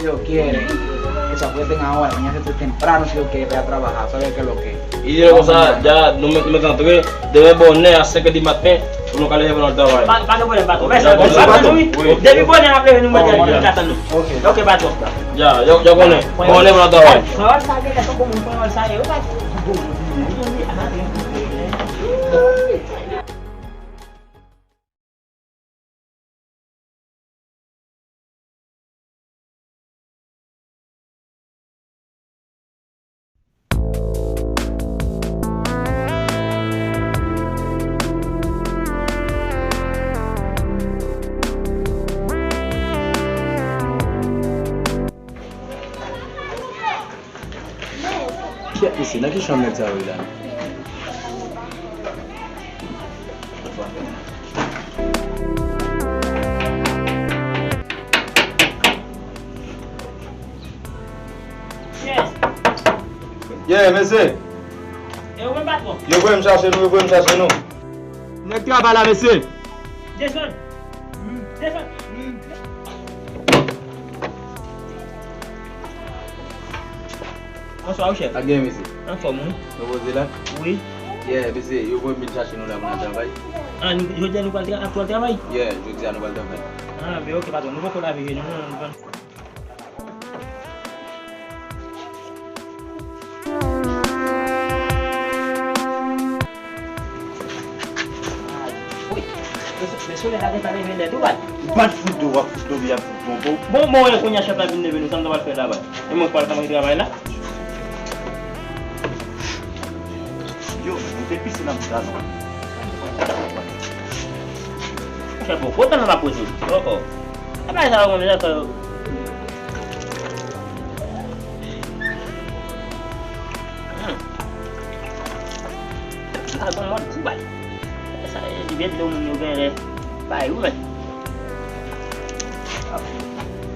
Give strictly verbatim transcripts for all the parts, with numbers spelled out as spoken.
Yo quiere. Eso fue en ahora, mañana se temprano si Dios quiere para trabajar, sabe que lo que. E lè konsa, ya, nou mèt, nou mèt antre, demen bònè a senk è di maten, pou nou ka leve pou n al travay. Pa, pa gen pwoblèm, patwon. Mèsi, patwon. Patwon, wi. Depi bònè n ap leve, nou mèt antre, nou mèt atann nou. Ok. Ok, patwon. Ya, yo, yo konnen. Bònè pou n al travay. Pran wòl sa, gen lè se konbyen m pran wòl sa, yo, patwon. Kèt mesye, nan ki chanm nèg sa yo ye la? Yeah, mesye. E ou menm, patwon? Yo voye m chache nou, yo voye m chache nou. Nèg travay la, mesye. Desann. Desann. Bonswa, wi, chèf. Sa k gen, mesye? Anfòm, wi. Nou poze la? Wi. Yeah, mesye, yo voye m vin chache nou la pou n al travay. Ah, nou, jodi a nou pral tra-, ap pral travay? Yeah, jodi a nou pral travay. Ah, ben ok, patwon, nou poko lave je nou, non, nou pral. Wi. Men solèy la gentan leve nèt, ou pa. Ou pa t fout dlo, w ap fout dlo, w ap fout bonbon. Bon, bon, e kounye a chèf la vin leve nou, sa m ta pral fè la, bay? E mwen k pral kòmanse travay la? Yo, nou te pise nan bouda, non. Chèf, bon, kontan nan la poze. Oh, oh. E bagay sa yo, konn jan sa yo. Hmm. Sa gon mòd kou bay. Sa, e, li vye dlo moun yo gen lè bay, wi, men.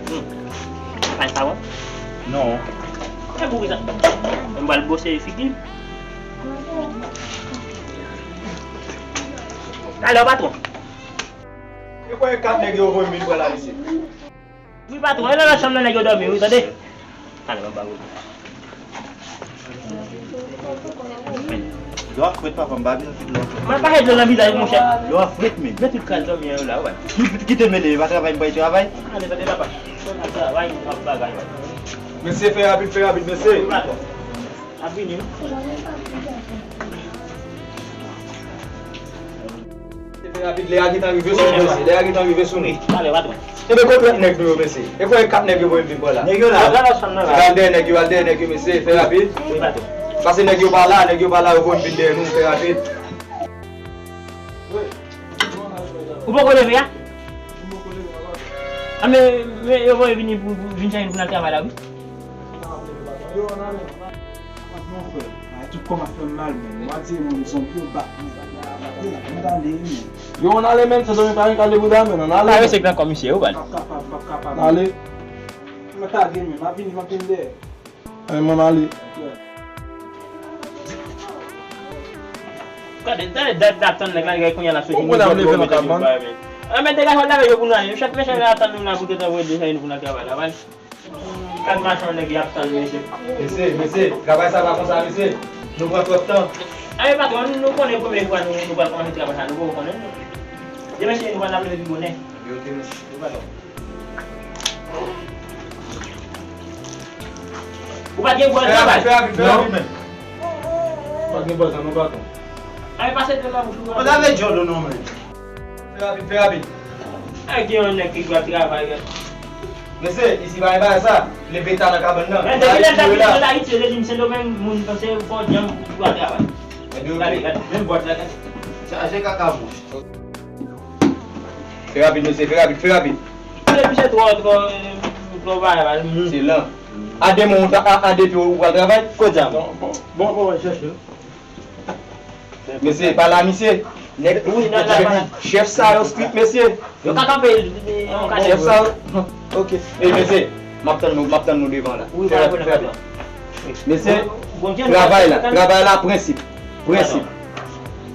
Hmm. Bay sa bon? Non. E pou ki sa? M pral bwose figi m. Talè, patwon. E kwè kat nèg yo voye m vin pran la, mesye. Wi, patwon, e nan lòt chanm nan nèg yo dòmi, wi, tande. Talè, m ap ba ou. Lè w ap frèt, papa, m pa vin fout lè w ap frèt. Mwen pa jete dlo nan vizaj, monchè. Lè w ap frèt, men. Men tout kal dòmi an yo la, wi. Kite m mele, e pa travay m pral travay. Ale, tande, papa. Travay, m ap bagay, wi. Mesye, fè rapid, fè rapid, mesye. Wi, patwon. Ap vini, wi. Fè rapid, lè a gentan rive sou nou, mesye. Lè a gentan rive sou nou. Talè, patwon. Enben, kote lòt nèg nou yo, mesye? E kwè kat nèg yo voye m vin pran la. Nèg yo la. Al dèyè nèg yo, al dèyè nèg yo, mesye. Fè rapid. Wi, patwon. Pase nèg yo pa la, nèg yo pa la, yo voye m vin dèyè nou, fè rapid. Ou poko leve a? A, men, men yo voye vini pou, pou vin chache nou pou n al travay la, wi. Monfrè, a, tout kò m ap fè m mal, men. Mwen di, mwen, zonbi yo bat mwen. Yo, ann ale, men. Yo, ann ale, men, se zonbi pa gen kale bouda, men, ann ale. Pa rete nan kò misye, yo, bal. M p ap kapab, m p ap kapab. Ann ale. Mwen ta gen, men, m ap vini, m ap vini dèyè. Ann, men, ann ale. Gade, gade dat n ap tann nèg la, gade kounye a l ap soti. Ou konnen m leve nan kab, man. A, men, degaj, w al lave yo pou nou ale. Chak mechan yo ap tann nou la pou te tann voye desann nou pou n al travay la, bal. Kat machann nèg y ap tann, mesye. Mesye, mesye, travay sa pa konsa, mesye. Nou pran twòp tan. A, men patwon, nou, nou konnen premye fwa nou, nou pral kòmanse travay sa, nou poko konnen, non. Demen, mesye, nou pral lave nou pi bonè. Ok, mesye. Wi, patwon. Ou pa t gen bwaz nan, baz? Fè rapid, fè rapid, fè rapid, men. Ou pa t gen bwaz la non, patwon. A, men pase dlo nan bouch ou. Ou lave djòl ou non, men. Fè rapid, fè rapid. Ay, gen yon nèg ki dwe ap travay, gade. Mesye, isi pa gen bagay sa. Leve ta nan kabann nan. Men depi lè l t ap vin nan Ayiti, yo te di m Sendomeng, moun panse fò djanm dwe ap travay. Gade, gade, menm bwat la, gade. Chaje kaka bouch. Fè rapid, mesye, fè rapid, fè rapid. Gade, misye twò, twò, twò bagay, mou. Se lan. A de men w, a, a de pye w pral travay? Kote a? Bon, bon, bon, bon, chèche. Mesye, pa la, misye. Nèg, wi, nan, nan, chèf, chèf sa yo strik, mesye. Yo ka kanpe, yo ka chèf sa yo. Ok. E, mesye, m ap tann nou, m ap tann nou devan la. Wi, fè rapid, fè rapid. Mesye, travay la, travay la, prensip. Prensip.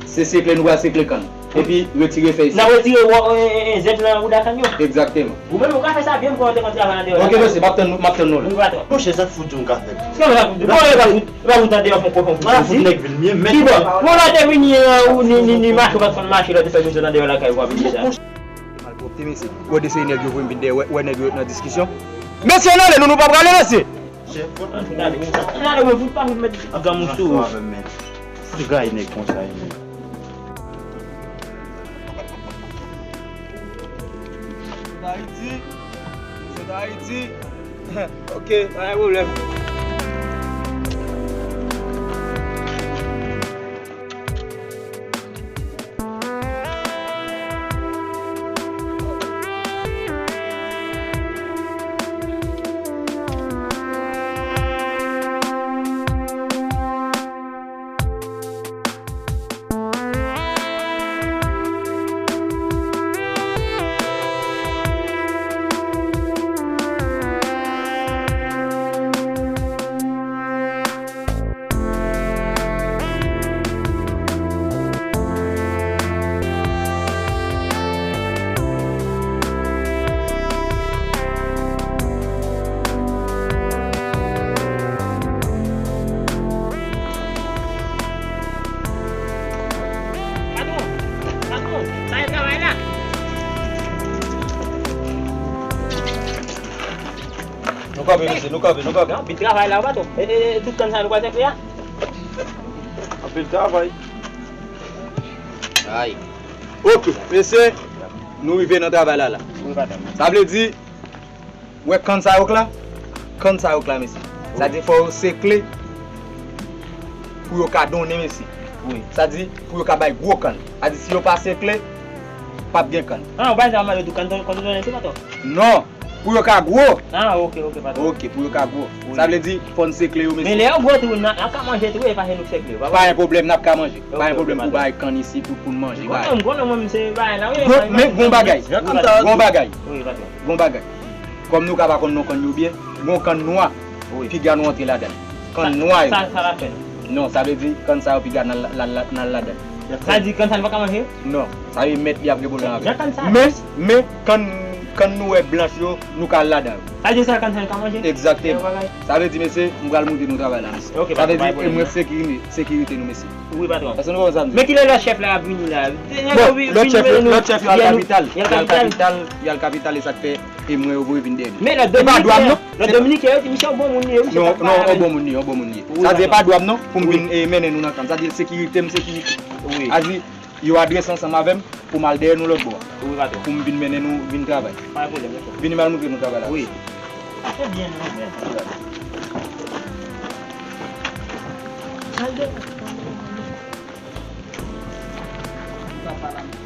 Se sekle, nou pral sekle kann. Epi retire fèy sa. N ap retire wò, e, e, e, zèb lan nan bouda kann yo. Egzakteman. Ou menm ou ka fè sa byen, m konnen w te konn travay andeyò lakay. Ok, mesye, m ap tann nou, m ap tann nou la. Wi, patwon. Monchè, sa k fout ou ka fè? Sa k fè sa k fout ou? Bon, e pa fout, e pa fout andeyò fon kòfon. Ou fout nèg vil mye, men. Kibò? Bon, lè w te vini, e, ou ni, ni, ni mache, ou pa t konn mache, lè w te fè vizit andeyò lakay ou, w ap vin di sa. Malpwòpte, mesye. Wè de se nèg yo voye m vin dèyè, wè, wè nèg yo nan diskisyon. Mesye, ann ale, nou, nou pa prale, mesye. Ann ale, men fout pa fout mèt. An granmoun sou ou. Fout gay nèg konsa, men. Sot Ayiti. Sot Ayiti. Ok, pa gen pwoblèm. Patwon, patwon, sa e travay la. Nou kanpe, mesye, nou kanpe, nou kanpe. Anpil travay la, patwon. E, e, e, tout kann sa nou pral sèkle a? Anpil travay. Ay. Ok, mesye, nou rive nan travay la, la. Wi, patwon. Sa vle di, wè kann sa yo k la? Kann sa yo k la, mesye. Sa di fò yo sekle pou yo ka donnen, mesye. Wi. Sa di pou yo ka bay gwo kann. Sa di si yo pa sekle, p ap gen kann. Ah, ou pa janm mande tou kann, kann, kann donnen tou, patwon? Non. Pou yo ka gwo. Ah, ok, ok, patwon. Ok, pou yo ka gwo. Wi. Sa vle di, fò n sekle yo, mesye. Men lè yo gwo tou, n a, n a ka manje tou, e pa se nou k sekle yo, pa vre? Pa gen pwoblèm, n ap ka manje. Ok, ok, patwon. Pa gen pwoblèm pou bay kann isi, pou, pou n manje. Gon, gon bagay. Gon bagay. Wi, patwon. Gon bagay. Kòm nou ka pa konn non kann yo byen, gon kann nwa, wi, piga nou antre ladan l. Kann nwa yo. Sa, sa, sa pa fè. Non, sa vle di kann sa yo piga n al, n al, n al ladan l. Sa di kann sa nou pa ka manje? Non, sa vle mèt li ap gen pwoblèm avè l. Men, men, kann, kann nou wè blanch yo, nou ka al ladan yo. Sa di sèl kann sa nou ka manje? Egzakteman. Sa vle di, mesye, m pral montre nou travay la, mesye. Ok, patwon, pa gen pwoblèm. Sa vle di, e mwen sekirite, sekirite nou, mesye. Wi, patwon. Èske nou konprann sa m di? Men kilè lòt chèf la ap vini la? Bon, lòt chèf yo, lòt chèf yo al kapital. Y al kapital, y al kapital, e sa k fè, e mwen yo voye vin dèyè nou. Men lòt dominiken, lòt dominiken yo di misye yon bon moun li ye, misye pa pale. Non, non, yon bon moun li ye, yon bon moun li ye. Sa di e pa dwa m non, pou m vin, e, mennen nou nan kann. Sa di sekirite m, sekirite. Wi. Sa di, yo adrese ansanm avè m pou m al dèyè nou lòt bò a. Wi, patwon. Pou m vin mennen nou vin travay. Pa gen pwoblèm, mesye. Vini m al montre nou travay la. Wi. Se byen, non, men.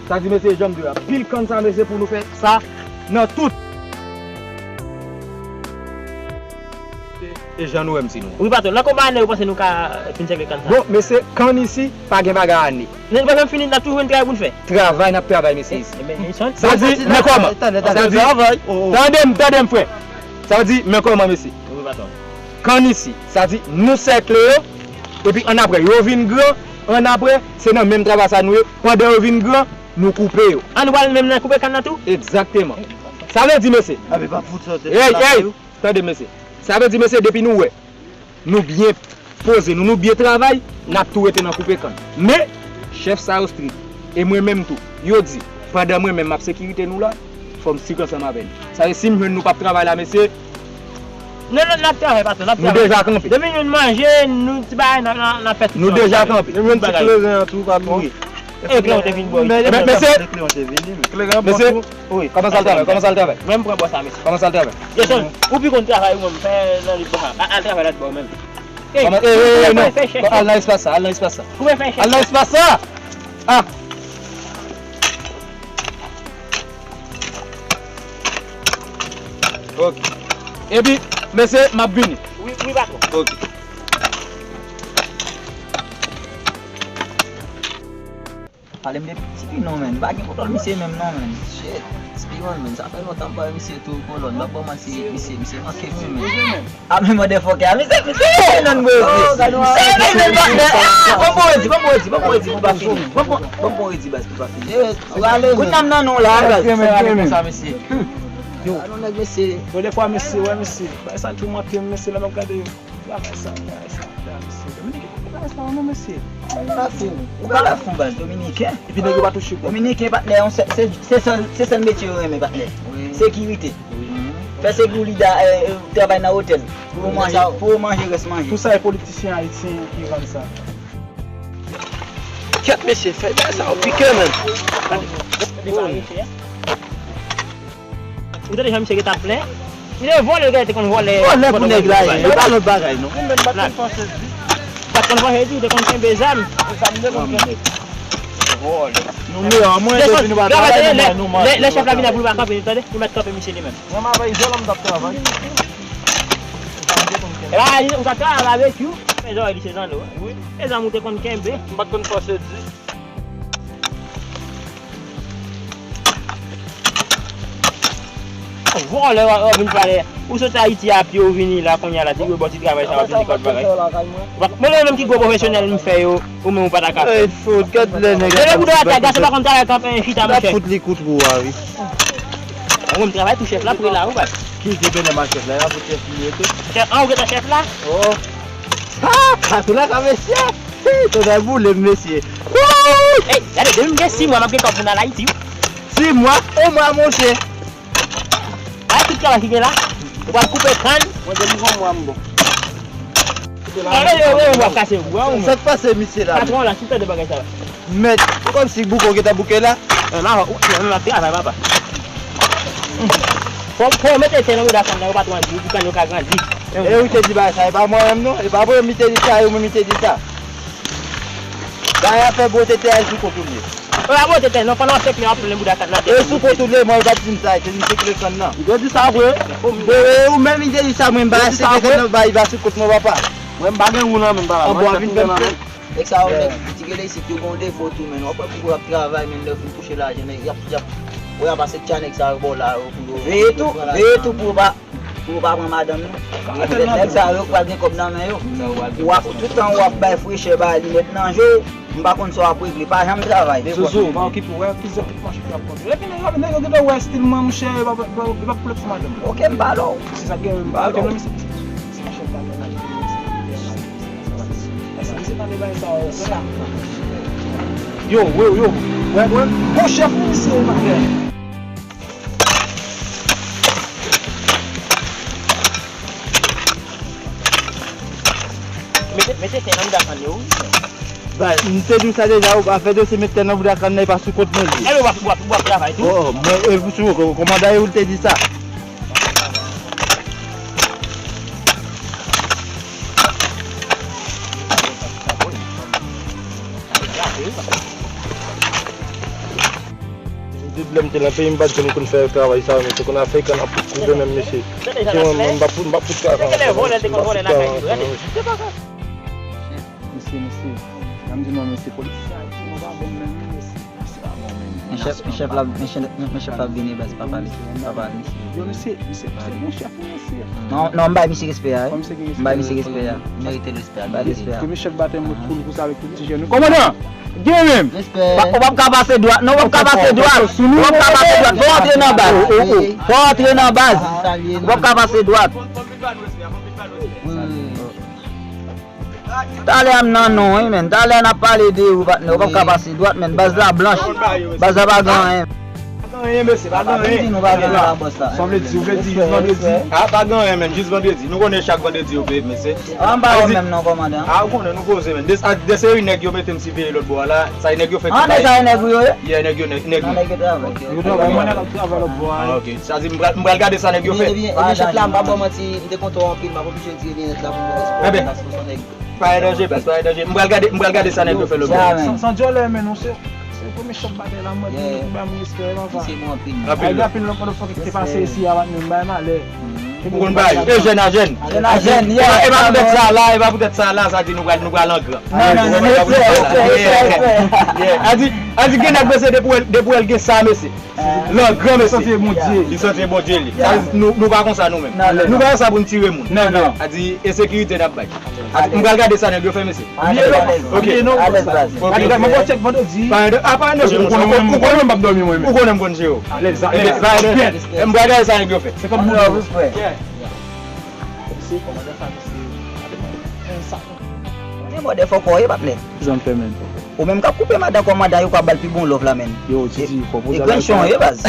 Sa di, mesye, jan m di w la, pil kann sa, mesye, pou nou fè sa nan tout. E jan nou wè m, se nou. Wi, patwon, nan konbyen ane ou panse nou ka, eh, fin sekle kann sa? Bon, mesye, kann isi, pa gen bagay ane. Nou pa janm fini, n ap toujou jwenn travay pou n fè. Travay, n ap travay, mesye, isi. Sa di, men kòman? Sa di, tande m, tande m, frè. Sa di, men kòman, mesye? Wi, patwon. Kann isi, sa di, nou sèkle yo, epi annapre, yo vin gran, annapre, se nan menm travay sa nou ye, pandan yo vin gran, nou koupe yo. Ah, nou pral menm nan koupe kann nan tou? Egzakteman. Sa vle di, mesye. Ah, men pa fout sa, se travay yo. Ey, ey, tande, mesye. Sa vle di, mesye, depi nou wè nou byen poze nou, nou byen travay, n ap tou rete nan koupe kann. Men, chèf sa yo strik. E mwen menm tou, yo di, pandan mwen menm m ap sekirite nou la, fò m strik ansanm avè nou. Sa vle si m jwenn nou p ap travay la, mesye. Non, non, n ap travay, patwon, n ap travay. Nou deja kanpe. Depi nou manje, nou ti bagay, n ap, n ap, n ap fè tout sa. Nou deja kanpe. Menm yon ti kleren an tou, pa bliye. Wi. E kleren te vin bò isit. Men, mesye, kleren an bon tou. Wi. Kòman sa l travay? Kòman sa l travay? Mwen, m pran bò sa, mesye. Kòman sa l travay? Jason, ou pi konn travay ou menm, fè nan lòt bò sa. Al, al travay lòt bò menm. Ey, kòman, ey, ey, ey, non. Al nan espas sa, al nan espas sa. Al nan espas sa! Ah! Ok. Epi, mesye, m ap vini. Wi, wi, patwon. Ok. Pale m de T P non, menn. M pa gen kontwòl misye menm non, menn. Shit. T P one, menn. Sa fè lontan m pa wè misye tou kolòn. M ap ban manti misye, misye manke m wi, menn. A men motherfucker, a misye, misye non, bro. Misye, misye, misye, ah, bon, bon, redi, bon, bon, redi, bon, bon, redi, pou pa fini. Bon, bon, bon, redi, baz, pou pa fini. Kounye a m nan non la, baz. Sa, mesye. Yo. Alon nèg, mesye. Yo, defwa, mesye, wè, mesye. Bagay sa tou manke m, mesye, lè m ap gade yo. Travay sa, travay sa, travay sa, mesye. Dominiken, travay sa, non, mesye. Ou pa la fou, ou pa la fou, baz, dominiken. Epi nèg yo pa touche kòb. Dominiken, patnè, se, se, se sèl, se sèl metye yo renmen, patnè. Wi. Sekirite. Wi. Fè sekirite, eh, eh, travay nan otèl. Pou yo manje, pou yo manje rès manje. Tout sa e politisyen ayisyen ki vann sa. Kèt mesye, fè bagay sa yo pike menm. Ou tande jan misye gentan plen? Li te vòlè, li te konn vòlè. Vòlè pou nèg la ye, e pa lòt bagay non. Ou menm pa t konn fòse di. Pa t konn fòse di, ou te konn kenbe zam. Zam te konn kenbe. Vòlè. Nou meyè, mwen te vin nou pa travay, nou mwen nou manje. Lè chèf la vin ap, ou pa kanpe, tande? Ou mèt kanpe misye li menm. Mwen m avè izòl m t ap travay. E pa ou t ap travay avèk yo. Men zòrèy li se zanno, wi. E zam ou te konn kenbe. M pa t konn fòse di. Vòlè w ap vin pale. Ou sot Ayiti a pye ou vini la kounye a la, ti gwo bò ti travay sa w ap vin kòt bagay. Mwen menm ki gwo pwofesyonèl m fè yo, ou menm ou pa ta ka fè. Ey, fout, gad lè nèg la. Leve bouda atè, gason pa konn travay kanpe chita monchè. Fout li kout wou a wi. Mwen m travay pou chèf la, pou la ou bay. Ki te benè ma chèf la, e pa pou chèf li ye tou. Chèf, an ou gentan chèf la? Oh. Ah, patou la ka mesye. Hi, tonè boule m mesye. Wouy! Ey, gade, depi m gen sis mwa, m ap gen kòb pou n al Ayiti wi. Sis mwa? On mwa monchè. Ay, tout travay ki gen la. Ou pral koupe kann. Mwen depi yon mwa m bon. Gade, yo, yo, w ap kase w. Sa k pase misye la? Patwon la, si w tande bagay sa la. Mèt, kòmsi bouke w gentan bouke la. Nan, nan, nan, nan, travay, papa. Fò, fò w mete tè nan bouda kann nan, yo pa twò di, pou kann yo ka grandi. E ou te di bagay sa, e pa mwen menm non, e pa mwen menm ki te di sa, e ou menm ki te di sa. Bagay a fè bwote tè a sou kont ou li ye. Yo pa bwote tè non, pandan w ap fè plen, w ap plen bouda kann nan. E sou kont ou li ye, mwen yo pa t di m sa, e te di m te kle kann nan. Ou te di sa vre? E ou menm ki te di sa, mwen m pa se kle kann nan, ba, li pa sou kont mwen, papa. Mwen m pa gen wou nan men m, papa. An bon, vin fè m plen. Nèg sa yo, nèg, ti gele isit, yo gen yon defo tou, men w ap wè pou yo ap travay, men lè yo fin touche lajan, nèg, y ap, y ap, w ap pase tcha nèg sa yo bò la, yo, pou yo, veye tou, veye tou pou yo pa, pou yo pa pran madanm nou. Nèg sa yo pral gen kòb nan men yo. W ap, tout tan w ap bay frechè, bay linèt nan je w, m pa konn sa w ap regle, pa janm travay. Zozo, pa okipe w, wè, plizyè kout manchèt w ap pran. Epi nèg yo, nèg yo gentan wè estil mwen, monchè, yo pa, yo pa, yo pa koule pou madanm. Oke, m pale w. Se sa k gen, m pale w. Yo, yo, yo. Wè, wè. Bon chèf misye, maten. Mete, mete tè nan bouda kann yo, wi. Bay, m te di w sa deja, ou pa fè dosye met tè nan bouda kann nan, e pa sou kont mwen li ye. Epi w ap, w ap, w ap travay tou. Oh, mwen, e pou sou, kòmandan yo te di sa. Depi lè m te nan peyi m, m pa t janm konn fè travay sa yo, mesye. Konn a fè kann ap koupe menm, mesye. Mesye, mwen, mwen, m pa fout, m pa fout travay. Mesye, mesye, jan m di nou, mesye, politisyen Ayiti, nou pa bon menm, mesye. Mesye pa bon menm. Men chèf, men chèf la, men chèf, men chèf la vini, baz, pa pale, pa pale. Yo, mesye, mesye, se bon chèf, mesye. Non, non, m bay misye respè a, wi. M bay misye respè a. Li merite respè a, li merite respè a. Premye chèf batèm mwen pou, pou sa avèk tout ti jèn. Kòmandan! Gen menm! Respè. Ou p ap ka pase dwat, non, ou p ap ka pase dwat. Ou p ap ka pase dwat. Fò w antre nan baz. Fò w antre nan baz. Ou p ap ka pase dwat. Wi, wi, wi. Talè a m nan non, wi, menn. Talè a n ap pale de ou, patnè. Ou p ap ka pase dwat, menn. Baz la blanch. Baz la pa gen anyen. Pa gen anyen, mesye, pa gen anyen. Di nou pa gen anyen la, bòs la. Sa w vle di, ou vle di jis vandredi? A, pa gen anyen, menn, jis vandredi. Nou konnen chak vandredi yo peye, mesye. A, m pa wè menm non, kòmandan. A, ou konnen, nou koze, menn. De, a, de seri nèg yo mete m siveye lòt bò a la. Sa e nèg yo fè. A, men sa e nèg ou yo ye? Yeah, nèg yo, nèg, nèg yo. Nèg yo travay. Yo travay, mwen nèg ap travay lòt bò a. A, ok. Sa di, m pral, m pral gade sa nèg yo fè. Ebyen, chèf la, m pa bon manti, m te kontan anpil, m ap oblije di li nèt la pou mwen. Ebyen, pa gen danje, baz, pa gen danje. M pral gade, m pral gade sa nèg yo fè lòt bò. San, san dyòlè, men nou se, se premye chèf batay la, mwen di, ba m respè, papa. Anpil. Ay, gen anpil lòt motherfucker ki te pase isi a, patnè, m bay malè. Ou konn bagay. E jèn a jèn. Jèn a jèn, yeah. E pa poutèt sa la, e pa poutèt sa la, sa di nou pral, nou pral an gran. Non, non, non, non, e frè, e frè, e frè, e frè. Yeah. A di, a di gen nèg, mesye, depi w wè l, depi w wè l gen sa, mesye. L an gran, mesye. Li santi Bondye. Li santi Bondye, li. Sa di nou, nou pa konsa nou menm. Non, non, non. Nou pa konsa pou n tire moun. Non, non. A di, e sekirite n ap bay. A di, m pral gade sa nèg yo fè, mesye. Alèz, alèz. Ok. Alèz, baz. Ok. Mwen pral tchèk vandredi. Pa gen, a, pa gen, ou konnen mwen, ou konnen m p ap dòmi mwen menm. Ou konnen m konn jere w. Alèz, alèz. M pral gade sa nèg yo fè. Se kòm nou love, frè. Mesye, kòmandan sa, mesye. Konnen bòdè fò kò ye, patnè. Kisa m fè, menn? Ou menm k ap koupe madan kòmandan yo, k ap ba l pi bon love la, menn. Yo, Didi, fò poze. E grann chon ye, baz.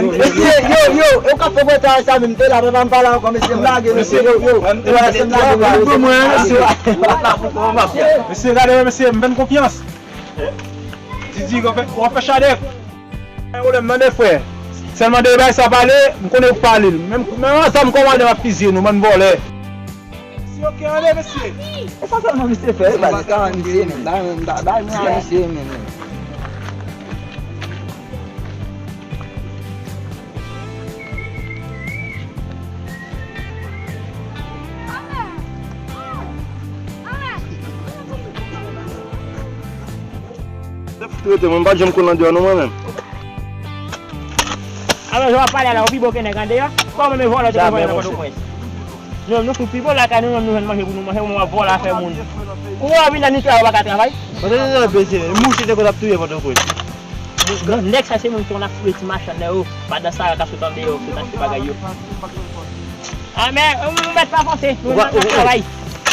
Mesye, yo, yo, yo, k ap fè mwen travay sa menm, te la, papa m pa la ankò, mesye, m lage, mesye, yo, yo. Mesye, m lage, mesye. Mesye, gade, mesye, m fè n konfyans. Didi, w ap fè, w ap fè chadèk. Gen pwoblèm, mande frè. Sèlman de bagay sa pale, m konnen ou pale l. Menm, menm ansanm kòmandan ap fizye nou, bann vòlè. Si yo ke ale, mesye. E sa sèlman misye fè, wi, baz. Sa misye menm. Bay, bay, bay mwen a misye menm. Trete mwen, m pa t janm konn andeyò non mwen menm. Alò, jan w ap pale a la, ou pi bon ke nèg andeyò? Kòman men vòlò te ka vòlò nan Pòtoprens? Nou menm nou fout pi bon lakay nou, nou menm nou jwenn manje pou nou manje, ou menm w ap vòlò afè moun. Ou wè w vin la ni travay ou pa ka travay? Mouche te konn ap touye Pòtoprens. Non, nèg sa se moun ki konn ap touye ti machann nan yo, pandan Sara k ap sot andeyò, sot achte bagay yo. A, men, ou mèt pa panse, nou menm n ap travay.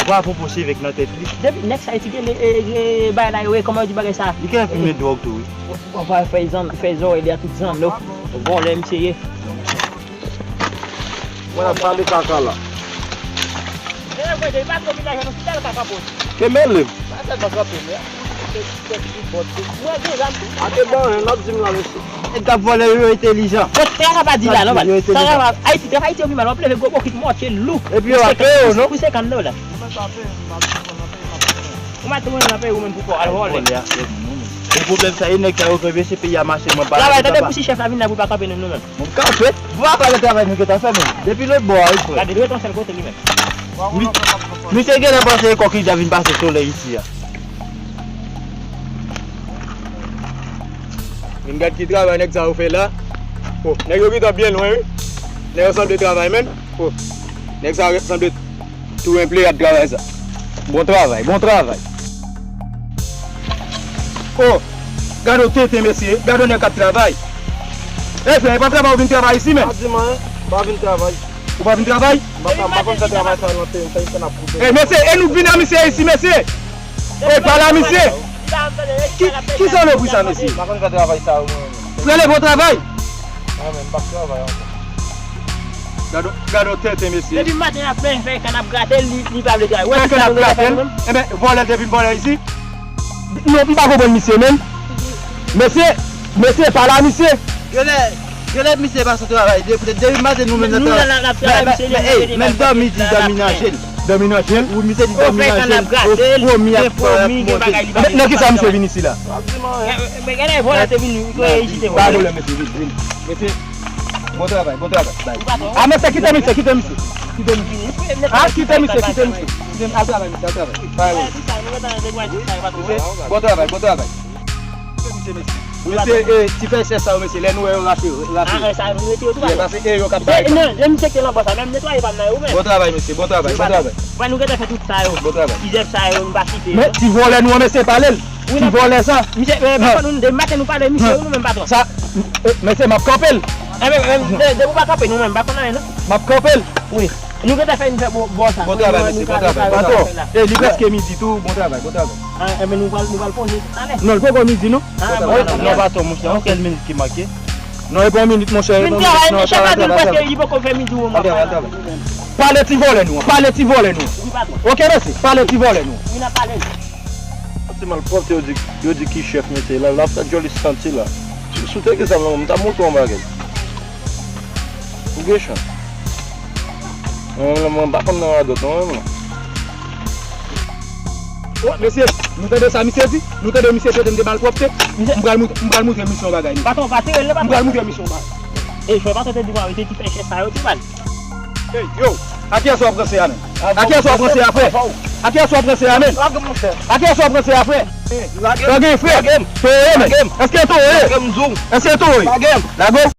Ou pa pran pwosevèk nan tèt li. Depi nèg sa etike le, e, e, bagay la yo, e, kòman yo di bagay sa? Li genlè fimen dwòg tou, wi. Ou pa fè zan, fè zòrèy li a tout zanno. Vòlè misye ye. Mwen ap pale kaka la. Kenbe li. Ake ban, n ap di m la, mesye. Nèg k ap vòlè yo entelijan. Bon, sa sa pa di la, non, man. Sa sa pa, Ayiti, trèf Ayiti yo pi mal, w ap leve gwo bokit mòtye lou. Epi yo ap peye yo, non? Pou senkant dola. Ou mèt tounen nan peyi ou menm pou kò, al vòlè. E pwoblèm sa, e nèg sa yo kenbe, se peyi a mache, mwen pa. Travay, tande pou si chèf la vin la pou l pa kanpe nou, nou menm. Mwen kanpe. Bon, apa lè travay nou gentan fè menm? Depi lòt bò a, wi, frè. Gade, dwe t yon sèl kote li menm. Mi-, misye genlè panse e kòkija vin pase solèy isi a. Vin gad ki travay nèg sa yo fè la. Oh, nèg yo gentan byen lwen, wi. Nèg yo sanble travay, menn. Oh, nèg sa yo sanble Tou enple ap travay sa. Bon travay, bon travay. Oh, gade w tenten, mesye. Gade w nèg k ap travay. E frè, e pa travay ou vin travay isi, menn. Pa di m anyen, m pa vin travay. Ou pa vin travay? M pa, m pa konn fè travay sa nan peyi m, fè sa n ap koupe. E mesye, e nou k vin a misye isi, mesye. E pale a misye. Ki, ki salopri sa, mesye? M pa konn fè travay sa yo, mwen menm. Frè, bon travay. Mwen menm, m p ap travay ankò. Gade, gade yon tenten, mesye. Depi maten y ap plenyen fèy kann ap grate l, li, li pa vle travay. Fèy kann ap grate l? Enben, vòlè te vin vòlè isi? Non, m pa konprann misye menm. Mesye, mesye, pale a misye. Genlè, genlè misye pa sou travay. De-, de-, depi maten nou menm nan travay. Men, men, men, ey, menm dòmi di dòmi nan je l. Dòmi nan je l? Wi, misye di dòmi nan je l. Gen fomi, gen bagay li pa vle. Nan kisa misye vin isi la? Men, men, genlè vòlè te vin, li konnen isi te vòlè. Pa pwoblèm, mesye, vin, vin. Mesye, bon travay, bon travay. Bay. A, mesye, kite misye, kite misye. Kite misye. A, kite misye, kite misye. Kite, al travay, mesye, al travay. Bay, wi. Mesye, bon travay, bon travay. Kite misye, mesye. Mesye, e, ti fèy sèch sa yo, mesye, lè nou wè yo rache, rache. A, sa nou rete yo tou. Ye, pase e yo k ap bay. Non, e misye ki te nan bò sa, menm netwaye pa m nan yo, menm. Bon travay, mesye, bon travay, bon travay. Wè, nou gentan fè tout sa yo. Bon travay. Ti zèb sa yo, nou pa kite yo. Men, ti vòlè nou an, mesye, pale l. Wi, ti vòlè sa. Misye, e, fò nou, de maten nou pale misye, wi, nou menm patwon. Sa, e, mesye, m ap kanpe l. E, men, men, de, depi w pa kanpe, nou menm, pa konn anyen, non. M ap kanpe l. Wi. Nou gentan fè, nou fè bò, bò sa. Bon travay, mesye, bon travay. Patwon, e, li prèske midi tou, bon travay, bon travay. A, e, men nou pral, nou pral konje talè. Non, li poko midi, non. A, bon, non, patwon, monchè, yon sèl minit ki manke. Non, e pa yon minit, monchè, e pa yon minit, non, travay, travay, travay. Li poko fè midi, wi, mwen. Pale ti vòlè nou an, pale ti vòlè nou an. Wi, patwon. Ok, mesye, pale ti vòlè nou an. Wi, n ap pale. Ti malpwòpte yo di, yo di ki chèf mesye la, l ap fè djòl li santi la. Si, si w te gen zam nan men w, m t ap montre w yon bagay. Ou gen chans. Mwen, mwen, mwen pa konn nan radòt non, mwen, mwen. Oh, mesye, nou tande sa misye di? Nou tande misye trete m de malpwòpte? M pral moutre, m pral moutre misye yon bagay. Patwon, pa tire l, non, patwon. M pral moutre misye yon bagay. Ey, frè, pa tante di m arete ti pèchè sa yo, ti mal. Ey, yo, a kiyès w ap ranse a, menm? A kiyès w ap ranse a, frè? A kiyès w ap ranse a, menm? Lage m, monchè. A kiyès w ap ranse a, frè? Lage m. Lage, frè. Lage m. Toye, menm. Lage m. Èske toye? Lage m, zou. Èske toye? Lage m. Lage w.